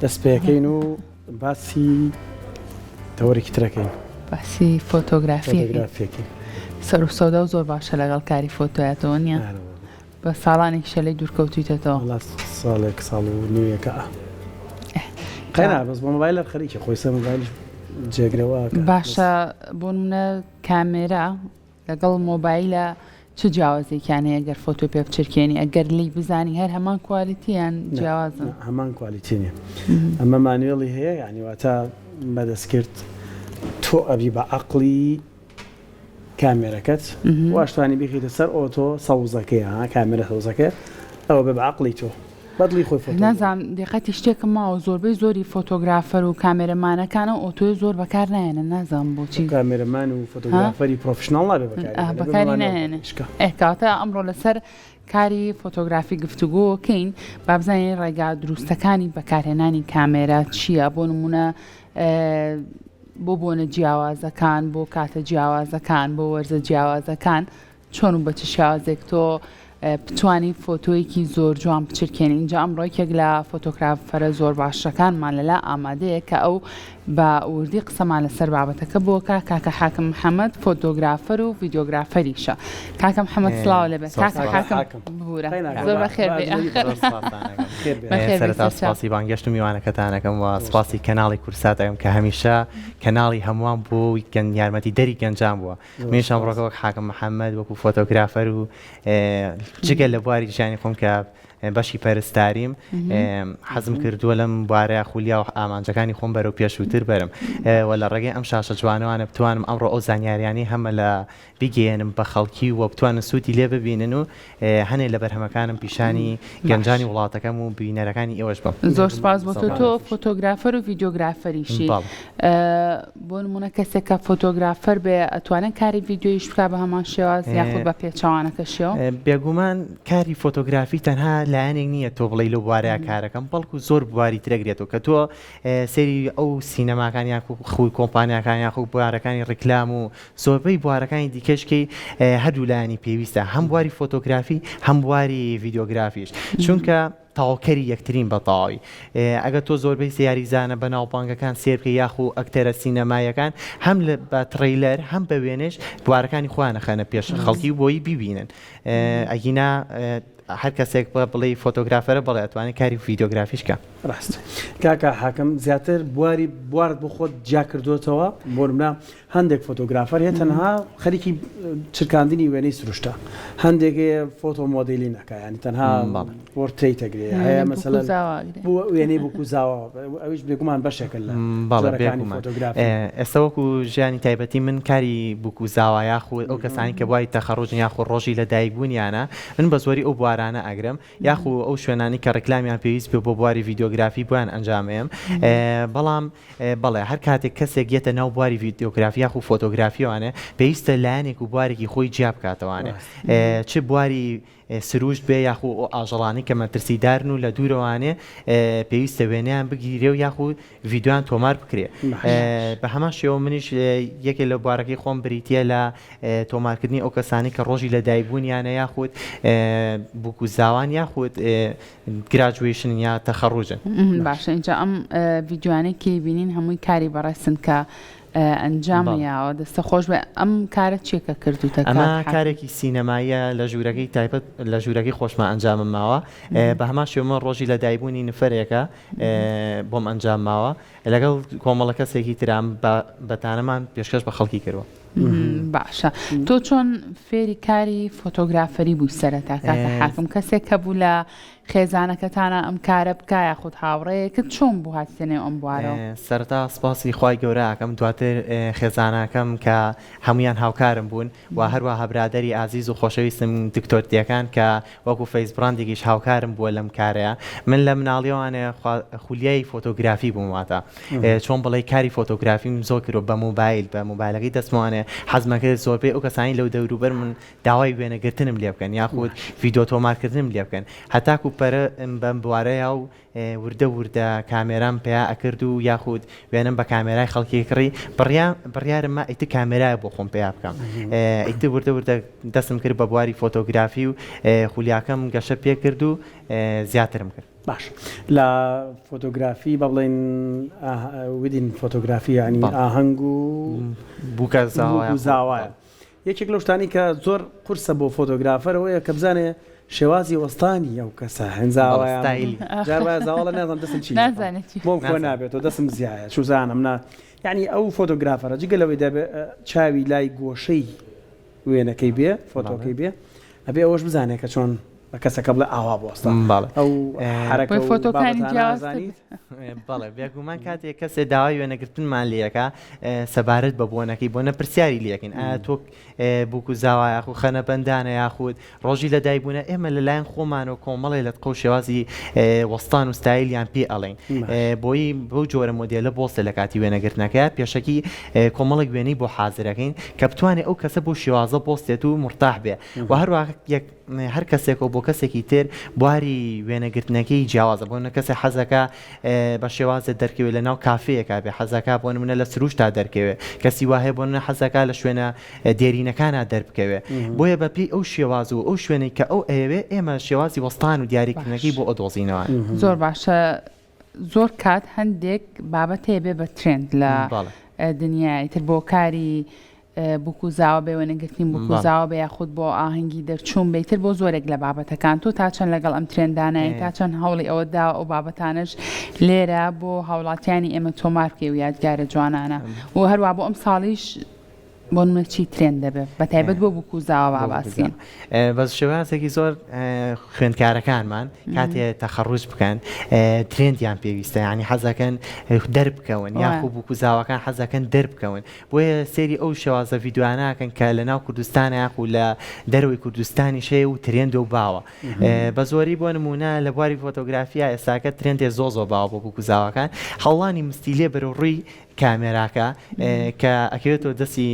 دەست پێەکەین و باسی تەوەرێکی ترەکەین. باسی فۆتۆگرافیەکەین. سەر و سەودا و زۆر باشە لەگەڵ کاری فۆتۆیاتەوە نییە؟ بە ساڵانێکیشە لێی دوور کەوتویتەتەوە. وەڵا ساڵێک ساڵ و نیوێکە. قەینا بەس بۆ مۆبایل هەر خەریکە خۆی سەر مۆبایلیش جێگرەوە ئەکا. باشە بۆ نمونە کامێرا لەگەڵ مۆبایلە چ جیاوازێکیان هەیە گەر فۆتۆی پێ بچرکێنی ئەگەر لێی بزانی هەر هەمان quality یان جیاوازن؟ نا هەمان quality نیە ئەمە manual ی هەیە یانی واتە بە دەستکرد تۆ ئەبی بە عەقڵی کامێرەکەت واشتوانی بیخیتە سەر auto سەوزەکەیە ها کامێرە سەوزەکەیە ئەوە بێ بە عەقڵی تۆ بەدڵی خۆی فۆتۆ نازانم دیقەتی شتێکم ماوە زۆربەی زۆری فۆتۆگرافەر و کامێرەمانەکان ئەو auto یە زۆر بەکار ناهێنن نازانم بۆچی کامێرەمان و فۆتۆگرافەری professional نابێ بەکاری بێنێ بەکاری ناهێنێ ئێ کەواتە ئەمڕۆ لەسەر کاری فۆتۆگرافی گفتوگۆ کەین با بزانین ڕێگا دروستەکانی بەکارهێنانی کامێرا چییە بۆ نمونە بۆ بۆنە جیاوازەکان بۆ کاتە جیاوازەکان بۆ وەرزە جیاوازەکان چۆن و بە چ شێوازێک تۆ بتوانی فۆتۆیەکی زۆر جوان بچرکێنی ئینجا ئەمڕۆ یەکێک لە فۆتۆگرافەرە زۆر باشەکانمان لەلا ئامادەیە کە ئەو بە وردی قسەمان لەسەر بابەتەکە بۆکە کاکە حاکم محەممەد فۆتۆگرافەر و ڤیدیۆگرافەریشە کاکە محەممەد سڵاو لەبێ کاکە حاکم ببورە زۆر بەخێر بێ سەرەتا سپاسی بانگێشت و میوانەکەتانەکەم و سپاسی کەناڵی کورسات ئەکەم کە هەمیشە کەناڵی هەمووان بووە و یارمەتی دەری گەنجان بووە منیش ئەمڕۆکە وەک حاکم محەممەد وەکو فۆتۆگرافەر و جگە لە بواری ژیانی خۆم کە بەشی پەرستاریم حەزم کردووە لەم بوارە خولیا و ئامانجەکانی خۆم بەرەو پێشووتر بەرم و لە ڕێگەی ئەم شاشە جوانەوانە بتوانم ئەمڕۆ ئەو زانیاریانی هەمە لە بیگەیەنم بە خەڵکی و بتوانن سوودی لێ ببینن و هەنێ لە بەرهەمەکانم پیشانی گەنجانی وڵاتەکەم و بینەرەکانی ئێوەش بەم. زۆر سوپاس بۆ تۆ. تۆ فۆتۆگرافەر و ڤیدیۆگرافەریشی. بۆ نموونە کەسێک کە فۆتۆگرافەر بێ ئەتوانێت کاری ڤیدیۆیش بکا بە هەمان شێواز یاخود بە پێچەوانەکەشیەوە؟ بێگومان کاری فۆتۆگرافی تەنها لایەنێک نییە تۆ بڵێی لەو بوارەیا کارەکەم بەڵکو زۆر بواری تر ئەگرێتەوە کە تۆ سەیری ئەو سینەماکان یاخود کۆمپانیاکان یاخود بوارەکانی ڕیکلام و زۆربەی بوارەکانی دیکەش کەی هەردوو لایەنی پێویستە هەم بواری فۆتۆگرافی هەم بواری ڤیدیۆگرافیش چونکە تەواوکەری یەکترین بە تەواوی ئەگەر تۆ زۆربەی یاریزانە بەناوبانگەکان سێر بکەی یاخو ئەکتەرە سینەماییەکان هەم بە trailer هەم بە وێنەش بوارەکانی خۆیان ئەخەنە پێش خەڵکی و بۆی بیبینن ئەگینا هەر کەسێک بڵێی فۆتۆگرافەرە بەڵێ ئەتوانێت کاری ڤیدیۆگرافیش کە. ڕاست کاکە حاکم زیاتر بواری بوارت بۆ خۆت جیا کردۆتەوە بۆ نمونە هەندێک فۆتۆگرافەر هەیە تەنها خەریکی چرکاندنی وێنەی سروشتە هەندێک هەیە فۆتۆ مۆدێلی نەکا ینی تەنها پۆرترەیت ئەگرێ هەیە مەسەلەن وێنەی بووک و زاوا ئەویش بێگومان بەشێکە لە جۆرەکانی فۆتۆگرافی. ئێستا وەکو ژیانی تایبەتی من کاری بووک و زاوا یاخود ئەو کەسانی کە بواری تەخەڕوجن یاخود ڕۆژی لەدایکبوونیانە من بە زۆری ئەو بوارانە ئەگرم یاخو ئەو شوێنانەی کە ڕیکلامیان پێویست بێ بۆ بواری ڤیدیۆگرافی بۆیان ئەنجام ئەیەم بەڵام بەڵێ هەر کاتێک کەسێک یەتە ناو بواری ڤیدیۆگرافی یاخو فۆتۆگرافیەوانێ پێویستە لایەنێک و بوارێکی خۆی جیا بکاتەوانێ چ بواری سروشت بێ یاخو ئەو ئاژەڵانەی کە مەترسیدارن و لە دوورەوانێ پێویستە وێنەیان بگیرێ و یاخو ڤیدیۆیان تۆمار بکرێ بە هەمان شێوە منیش یەکێ لە بوارەکەی خۆم بریتیە لە تۆمارکردنی ئەو کەسانەی کە ڕۆژی لەدایکبوونیانە یاخود بوک و زاوان یاخود graduation یا تەخەڕوجن. باشە ئینجا ئەم ڤیدیۆیانەی کە بینین هەمووی کاری بەڕێزن کە ئەنجام یاوە دەستە خۆش بێ ئەم کارە چیە کە کردوتە ئەمە کارێکی سینەماییە لە ژوورەکەی تایبەت لە ژوورەکەی خۆشمان ئەنجامم ماوە بە هەمان شێوە ڕۆژی لەدایکبوونی نفەرێکە بۆم ئەنجام ماوە لەگەڵ کۆمەڵە کەسێکی ترام بەتانەمان پێشکەش بە خەڵکی کردوە. باشە تۆ چۆن فێری کاری فۆتۆگرافەری بووی سەرەتا کاکە حاکم کەسێک هەبوو لە خێزانەکەتانە ئەم کارە بکا یاخود هاوڕێیەکت چۆن بوو هاتیتە نێو ئەم بوارەوە؟ سەرەتا سپاسی خوای گەورە ئەکەم دواتر خێزانەکەم کە هەموویان هاوکارم بوون و هەروەها برادەری ئازیز و خۆشەویستم دکتۆر تێکان کە وەکو face brand ێکیش هاوکارم بووە لەم کارەیا من لە مناڵیەوانێ خولیای فۆتۆگرافی بووم واتە چۆن بڵێی کاری فۆتۆگرافیم زۆر کردوە بە مۆبایل بە مۆبایلەکەی دەستمەوانێ حەزمە کرد زۆربەی ئەو کەسانی لەو دەوروبەر من داوای وێنەگرتنم لێ بکەن یاخود ڤیدۆ تۆمارکردنم لێ بکەن هەتاکو پەرە بەم بوارەیا و وردە وردە کامێرام پەیا ئەکرد و یاخود وێنەم بە کامێرای خەڵکی کڕی بڕیا بڕیارم ما ئیتر کامێرایە بۆ خۆم پەیا بکەم ئیتر وردە وردە دەستم کرد بە بواری فۆتۆگرافی و خولیاکەم گەشە پێ کرد و زیاترم کرد. باش لە فۆتۆگرافی با بڵێین wedding photography یانی ئاهەنگ و بووکە زاوایە یەکێک لەو شتانی کە زۆر قورسە بۆ photographer ئەوەیە کە بزانێ شێوازی وەستانی ئەو کەسە هەنزاوە جار وایە زاواڵە نازانم دەستم چی بۆم خۆ نابێتەوە دەستم زیایە چوزانم نا یعنی ئەو photographer ە جگە لەوەی دەبێ چاوی لای گۆشەی وێنەکەی بێ فۆتۆکەی بێ ئەبێ ئەوەش بزانێ کە چۆن بە کەسەکە بڵێ ئاوا بوەستە بەڵێ ئەو حەرەکە بۆی و فۆتۆکانی بابەتانە جیاوازتر ئەزانیت؟ بەڵێ بێگومان کاتێک کەسێ داوای وێنەگرتنمان لێکا سەبارەت بە بۆنەکەی بۆنە پرسیاری لەکەین ئایا تۆ بوک و زاوا یاخود خەنەبەندانە یاخود ڕۆژی لەدایک بوونە ئێمە لەلایەن خۆمانەوە کۆمەڵێ لەتقە و شێوازی وەستان و ستایلیان پێ ئەڵێین بۆی بەو جۆرە مۆدێلە بۆستە لە کاتی وێنەگرتنەکە پێشەکی کۆمەڵێک وێنەی بۆ حازرەکەین کە بتوانێت ئەو کەسە بۆ شێوازە بۆستێت و مرتاح بێ و هەروە یەک هەر کەسێکەوە بۆ کەسێکی تر بواری وێنەگرتنەکەی جیاوازە بۆ نە کەسێ حەزەکە بە شێوازێ دەرکەوێ لە ناو کافێیەکا بێ حەزەکا بۆ نمونە لە سروشتا دەرکەوێ کەسی وا هەیە بۆ نمونە حەزەکا لە شوێنە دێرینەکانا دەربکەوێ بۆیە بە پێی ئەو شێواز و ئەو شوێنەی کە ئەو ئەیەوێ ئێمە شێوازی وەستان و دیاریکردنەکەی باش بۆ ئەدۆزینەوە. زۆر باشە زۆر کات هەندێک بابەت هەیە بێ بە ترێند لە بەڵێ. دنیای تر بۆ کاری بوک و زاوا بێ وێنەگرتنی بوک و زاوا بێ یاخود بۆ ئاهەنگی دەرچوون بێ ئیتر بۆ زۆرێک لە بابەتەکان تۆ تا چەند لەگەڵ ئەم ترێندانەی تا چەند هەوڵی ئەوەت داوە ئەو بابەتانەش لێرە بۆ هاوڵاتیانی ئێمە تۆمار بکەی و یادگارە جوانانە و هەروا بۆ ئەم ساڵیش بۆ نمونە چی ترێند دەبێ بە تایبەت بۆ بوک و زاوا با باسکەین. بە شێوازێکی زۆر خوێندکارەکانمان کاتێ تەخەڕوج بکەن ترێندیان پێویستە یانی حەزەکەن دەربکەون یاخو بوک و زاواکان حەزەکەن دەربکەون بۆیە سەیری ئەو شێوازە ڤیدیۆیانە ئەکەن کە لە ناو کوردستانە یاخو لە دەرەوەی کوردستانیش هەیە و ترێندە و باوە بە زۆری بۆ نموونە لە بواری فۆتۆگرافیا ئێستاکە ترێندێ زۆ زۆ باوە بۆ بوک و زاواکان هەڵانی مستیلێ بەرەو ڕووی کامێراکە کە ئەکەوێتەوە دەستی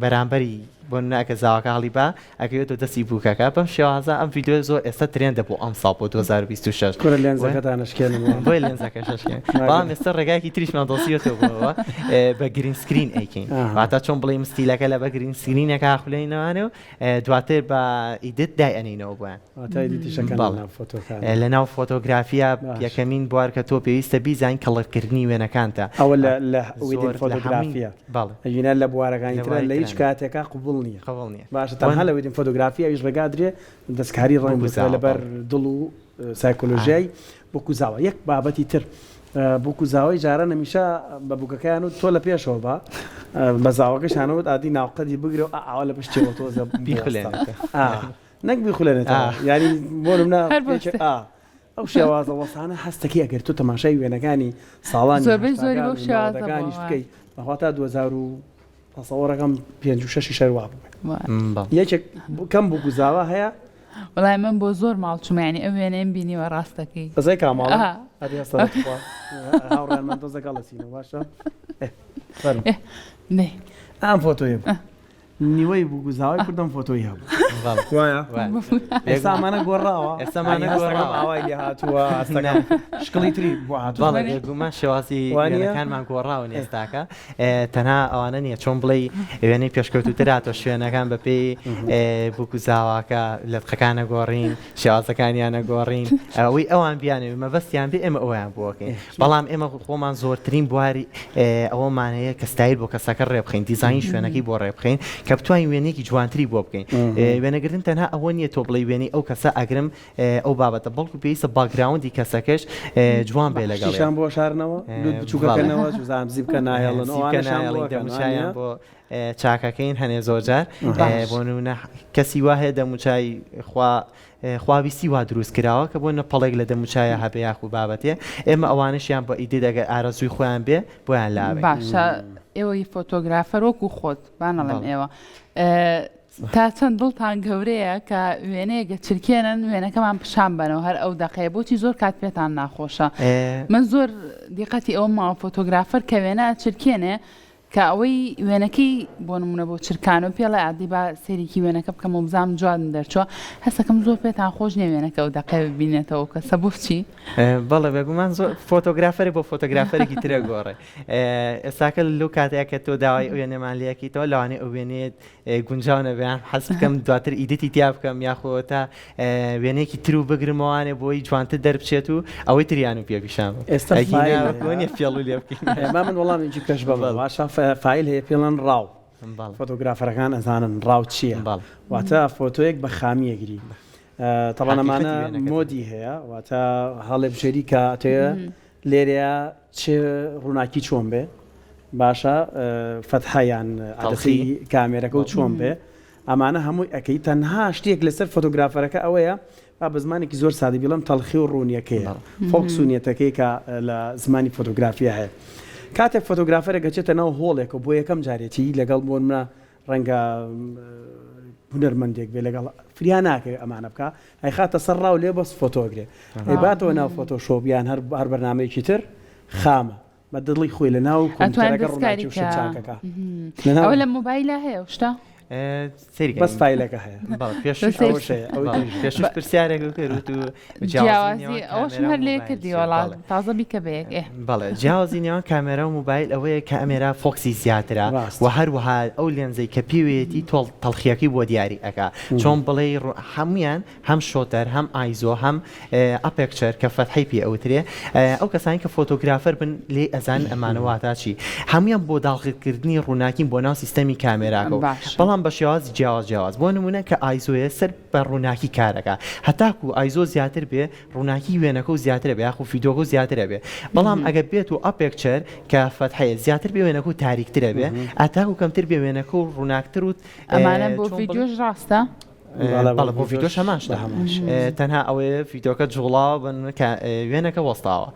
بەرامبەری بۆ نمونە ئەگەر زاواکە هەڵی با ئەکەوێتەوە دەستی بووکەکە بەم شێوازە ئەم ڤیدیۆ زۆر ئێستا ترێندە بۆ ئەمساڵ بۆ 2026 کورە لێنزەکەتان ئەشکێنم وە. بۆیە لێنزەکەش ئەشکێنم بەڵام ئێستا ڕێگایەکی تریشمان دۆزیوەتەوە بۆ ئەوە بە green screen ئەیکەین واتە چۆن بڵێی مستیلەکە لە بە green screen ەکە خولێنەوانێ و دواتر بە edit دای ئەنینەوە بۆیان واتە edit یشەکەن بەڵێ لەناو فۆتۆکان لە ناو فۆتۆگرافیا باش. یەکەمین بوار کە تۆ پێویستە بیزانی کەڵککردنی وێنەکانتە ئەوە لە لە wedding زۆر لە هەمووی فۆتۆگرافیە بەڵێ ئەگینا لە بوارەکانی لە ترا بواری لە هیچ ترا کاتێکا قبوڵ نییە قبوڵ نییە باشە وەن تەنها لە wedding photography ئەویش ڕێگا درێ دەستکاری ڕەنگ بوک و بکرێ زاوا لەبەر بەڵێ. دڵ و سایکۆلۆژیای بوک و زاوا یەک بابەتی تر بوک و زاوای جاران هەمیشە بە بوکەکەیان وت تۆ لە پێشەوە بە بە زاوەکەشیان وت ئادی ناوقەدی بگرە و ئا ئاوا لە پشتیەوە تۆزە بوەستە بیخولێنێتەوە ئا نەک بیخولێنێتەوە ئا. یانی بۆ نمونە هەر یەکێ بۆستە. ئا ئەو شێوازە وەستانە هەستەکەی ئەگەر تۆ تەماشای وێنەکانی ساڵانی زۆربەی زۆری هەشتاکان بەو و شێوازە بووە نەوەدەکانیش وایە. بکەی بەخوا تا 2000 و تەسەوەرەکەم پێنج و شەشیش هەر وا بووبێ وایە. بەڵێ. یەکێک کەم بوک و زاوا هەیە وەڵای من بۆ زۆر ماڵ چوومە یانی ئەو وێنەیەم بینیوە ڕاستەکەی. ئەزای کاماڵە ئا. ئەدی هەستە بەخوا هاوڕێیانمان تۆزێک هەڵەسینەوە باشە ئێ فەرموو. ئێ دەی. ئەم فۆتۆیە بوو. نیوەی بوو گوزاوای کوردم فۆتۆی هەبوو وایە ئێستا ئەمانە گۆڕاوە ئێستا ئەمانە گۆڕاوە ئاوای لێ هاتووە ئەستەکەم شکڵی تری بۆ هاتووە بەڵێ بێگومان شێوازی وێنەکانمان گۆڕاون ئێستاکە تەنها ئەوانە نییە چۆن بڵێی وێنەی پێشکەوتووتر هاتووە شوێنەکان بەپێی بووک و زاواکە لەتقەکانە گۆڕین شێوازەکانیانە گۆڕین ئەوەی ئەوان بیانەوێ مەبەستیان بێ ئێمە ئەویان بۆکەین بەڵام ئێمە خۆمان زۆرترین بواری ئەوەمان هەیە کە ستایل بۆ کەسەکە ڕێبخەین دیزاین شوێنەکەی بۆ ڕێبخەین کە بتوانین وێنەیەکی جوانتری بۆ بکەین وێنەگرتن تەنها ئەوە نییە تۆ بڵێی وێنەی ئەو کەسە ئەگرم ئەو بابەتە بەڵکو پێویستە background ی کەسەکەش جوان بێ لەگەڵ شتیشان بۆ شارنەوە لوت بچووکەکەنەوە چوزانم زیپکە ناهێڵن ئەوانەشان بۆ دەموچاویان بۆ چاکەکەین هەنێ زۆرجار بۆ نمونە کەسی وا هەیە دەموچای خوا خواویستی وا دروست کراوە کە بۆ نە پەڵێک لە دەموچایا هەبێ یاخو بابەتێ ئێمە ئەوانەشیان بە edit ئەگەر ئارەزووی خۆیان بێ بۆیان لابەین. باشە ئێوەی photographer وەکو خۆت با نەڵێم ئێوە تا چەند دڵتان گەورەیە کە وێنەیەک ئەچرکێنن وێنەکەمان پیشان بەنەوە هەر ئەو دەقەیە بۆچی زۆر کات پێتان ناخۆشە من زۆر دیقەتی ئەوم ماوە photographer کە وێنە ئەچرکێنێ. کە ئەوەی وێنەکەی بۆ نمونە بۆ چرکانەوە پێڵێ ئادی با سەیرێکی وێنەکە بکەم و بزانم جوانم دەرچووە هەستەکەم زۆر پێتان خۆش نییە وێنەکە ئەو دەقەیە ببینێتەوە ئەو کەسە بۆچی؟ بەڵێ بێگومان زۆر فۆتۆگرافەرێ بۆ فۆتۆگرافەرێکی ترە گۆڕێ ئێستاکە لەو کاتەیە کە تۆ داوای ئەو وێنەمان لێکیتەوە لەوانەیە ئەو وێنەیەت گونجاو نەبێ یان حەز بکەم دواتر edit ی تیا بکەم یاخۆ تا وێنەیەکی تر و بگرمەوانێ بۆی جوانتر دەربچێت و ئەوەی تریان و پێ پیشان بم. ئێستا ئەگینا فایل وەک هەیە. نییە فێڵ و لێ بکەین. با من وەڵامێکی بکەش بەمە. باشە فایل هەیە پێڵێن raw. بەڵێ. فۆتۆگرافەرەکان ئەزانن raw چییە. بەڵێ. واتە فۆتۆیەک بە خامی ئەگری. تەبعەن حەقیقەتی ئەمانە وێنەکەتە. mode ی هەیە واتە هەڵێبژێری کە ئەتەوێ لێرەیا چ ڕووناکی چۆن بێ باشە فەتحە یان عەدەسەی کامێرەکە و چۆن بێ ئەمانە هەمووی ئەەکەی تەنها شتێک لەسەر فۆتۆگرافەرەکە ئەوەیە با بە زمانێکی زۆر سادە بیڵم تەڵخی و ڕوونیەکەیە focus و نیەتەکەی کە لە زمانی فۆتۆگرافیا هەیە کاتێک فۆتۆگرافەرێک ئەچێتە ناو هۆڵێک و بۆ یەکەم جارێتی لەگەڵ بۆ منە ڕەنگە هونەرمەندێک بێ لەگەڵ فریا ناکەوێ ئەمانە بکا ئەیخاتە سەر raw لێ بەس فۆتۆگرێ ئەیباتەوە ناو فۆتۆشۆپ یان هەر هەر بەرنامەیەکی تر خامە بە دڵی خۆی لە ناو کۆمپیوتەرەکە ڕووناکی و شت چاکەکە ئەوە لە مۆبایلە هەیە ئەو شتە؟ سەیری بەس فایلەکە هەیە پێش پێش پرسیارێک کرد و جیاوازی ئەوەشم هەر لێ کردی وەڵا تازە بیکە بە یەک ئێ. بەڵێ جیاوازی نێوان کامێرا و موبایل ئەوەیە کامێرا focus ی زیاترە و هەروەها ئەو لێنزەی کە پێوێتی تۆڵ تەڵخیەکەی بۆ دیاری ئەکا چۆن بڵێی هەموویان هەم shutter هەم ISO هەم aperture کە فەتحەی پێ ئەوترێ ئەو کەسانی کە فۆتۆگرافەر بن لێی ئەزانن ئەمانە واتا چی هەموویان بۆ داخلکردنی ڕووناکین بۆ ناو سیستەمی کامێراکە و بەڵام بە شێوازی جیاواز جیاواز بۆ نمونە کە ISO یە سەر بە ڕووناکی کارەکا هەتاکو ISO زیاتر بێ ڕووناکی وێنەکە و زیاترە بێ یاخو ڤیدیۆکە و زیاترە بێ بەڵام ئەگەر بێت و aperture کە فەتحەیە زیاتر بێ وێنەکە و تاریکترە بێ ئەتاکو کەمتر بێ وێنەکە و ڕووناکتر و ئەمانە بۆ ڤیدیۆش ڕاستە؟ بەڵێ بۆ ڤیدیۆش هەمان شتە تەنها ئەوەیە ڤیدیۆکە جوڵاوە بن کە وێنەکە وەستاوە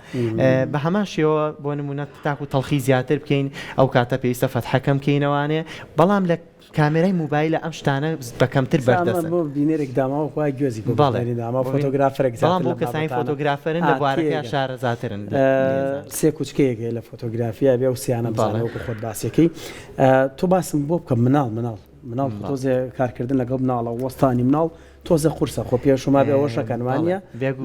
بە هەمان شێوە بۆ نمونە تاکو تەڵخی زیاتر بکەین ئەو کاتە پێویستە فەتحەکەم کەینەوانێ بەڵام لە کامێرای موبایلە ئەم شتانە بە کەمتر بەردەستن. بۆ بینەرێک داماوە خوایە گوێزی بۆ بەڵێ بینەری داماوە فۆتۆگرافەرێک بەڵام زیاتر بۆ لەم کەسانی بابەتانە فۆتۆگرافەرن لە ئا بوارەکەیا تێگەن. شارەزاترن لە لێزان. سێ کوچکەیەک هەیە لە فۆتۆگرافیا بێ ئەو سیانە بەڵێ. بزانە وەکو خۆت باسیەکەی تۆ باسم بۆ بکە مناڵ مناڵ مناڵ خۆ تۆزێ کارکردن لەگەڵ مناڵە وەستانی مناڵ تۆزێ قورسە خۆ پێش و مابێ ئەوەش ئەکەن وانیە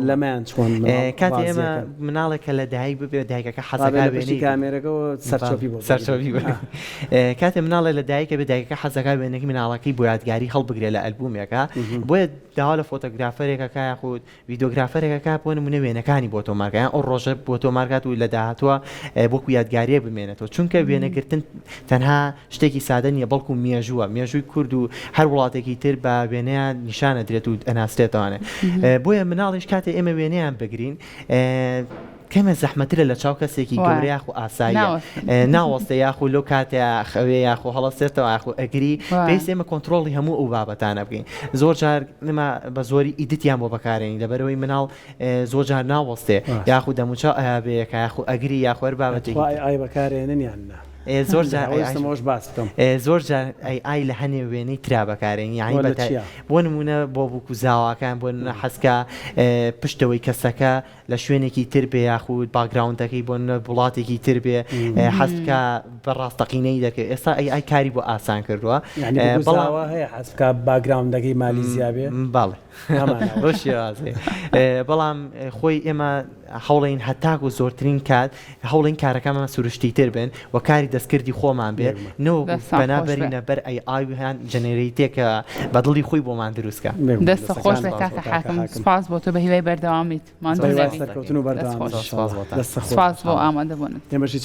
لەمەیان چۆن مناڵ کاتێ ئێمە ڕازیەکەن؟ مناڵێک کە لە دایک ببێ دایکەکە ڕابێ حەزەکا لە پشتی وێنەی بگرێ. کامێرەکەوە سەرچۆپی بۆ بگری. سەرچۆپی بۆ کاتێ مناڵێ لە دایکە بێ دایکەکە حەزەکا وێنەکەی مناڵەکەی بۆ یادگاری هەڵبگرێ لە ئەلبومێکا بۆیە داوا لە فۆتۆگرافەرێک ئەکا یاخود ڤیدیۆگرافەرێک ئەکا بۆ نمونە وێنەکانی بۆ تۆمار کات یان ئەو ڕۆژە بۆ تۆمار کات و لە داهاتووە وەکو یادگاریەک بمێنێتەوە چونکە وێنەگرتن تەنها شتێکی سادە نییە بەڵکو مێژووە مێژووی کورد و هەر وڵاتێکی تر بە وێنەیان نیشان ئەدرێت و ئەناسرێتەوانێ بۆیە مناڵیش کاتێ ئێمە وێنەیان بگرین کەمێ زەحمەترە لە چاو کەسێکی گەورە یاخو ئاساییە ناوەستێ یاخو لەو کاتەیا خەوێ یاخو هەڵەسێتەوە یاخو ئەگری پێویستە ئێمە کۆنترۆڵی هەموو ئەو بابەتانە بکەین زۆر جار ئێمە بە زۆری edit یان بۆ بەکارێنین لەبەرئەوەی مناڵ زۆر جار ناوەستێ یاخو دەموچاو ئەیا بەیەکا یاخو ئەگری یاخو هەر بابەتێکی تخوا AI بەکارێنن یان نا؟ زۆر جار ویستم ئەوەش باس بکەم. زۆر جار AI لە هەنێ وێنەی ترا بەکارێنین یانی بۆ لە چیا؟ بۆ نموونە بۆ بووک و زاواکان بۆ نموونە حەزکا پشتەوەی کەسەکە لە شوێنێکی تر بێ یاخود background ەکەی بۆ نمونە وڵاتێکی تر بێ حەز بکا بە ڕاستەقینەی دەرکەوێ ئێستا AI کاری بۆ ئاسان کردووە یعنی بەڵام بەڵام هەیە حەز بکا background ەکەی مالیزیا بێ بەڵێ هەمان بەو شێوازەیە بەڵام خۆی ئێمە هەوڵین هەتاکو زۆرترین کات هەوڵین کارەکانمان سروشتیتر بن و کاری دەستکردی خۆمان بێ نەوەکو دەستان پەنا خۆش بێ. بەرینە بەر AI و هەن generate ێک کە بە دڵی خۆی بۆمان دروست کا. بێگومان دەستت خۆش دەستەکانت بێ خۆش کاکە کاکە حاکم حاکم. سوپاس بۆ تۆ بە هیوای بەردەوامیت ماندوو بەهیوای نەبی سەرکەوتن و دەست بەردەوامی خۆش ان شاء سوپاس اللە بۆتان. دەستت خۆش سوپاس ان بۆ شاء اللە ئامادەبوونت. ئێمەش هیچ.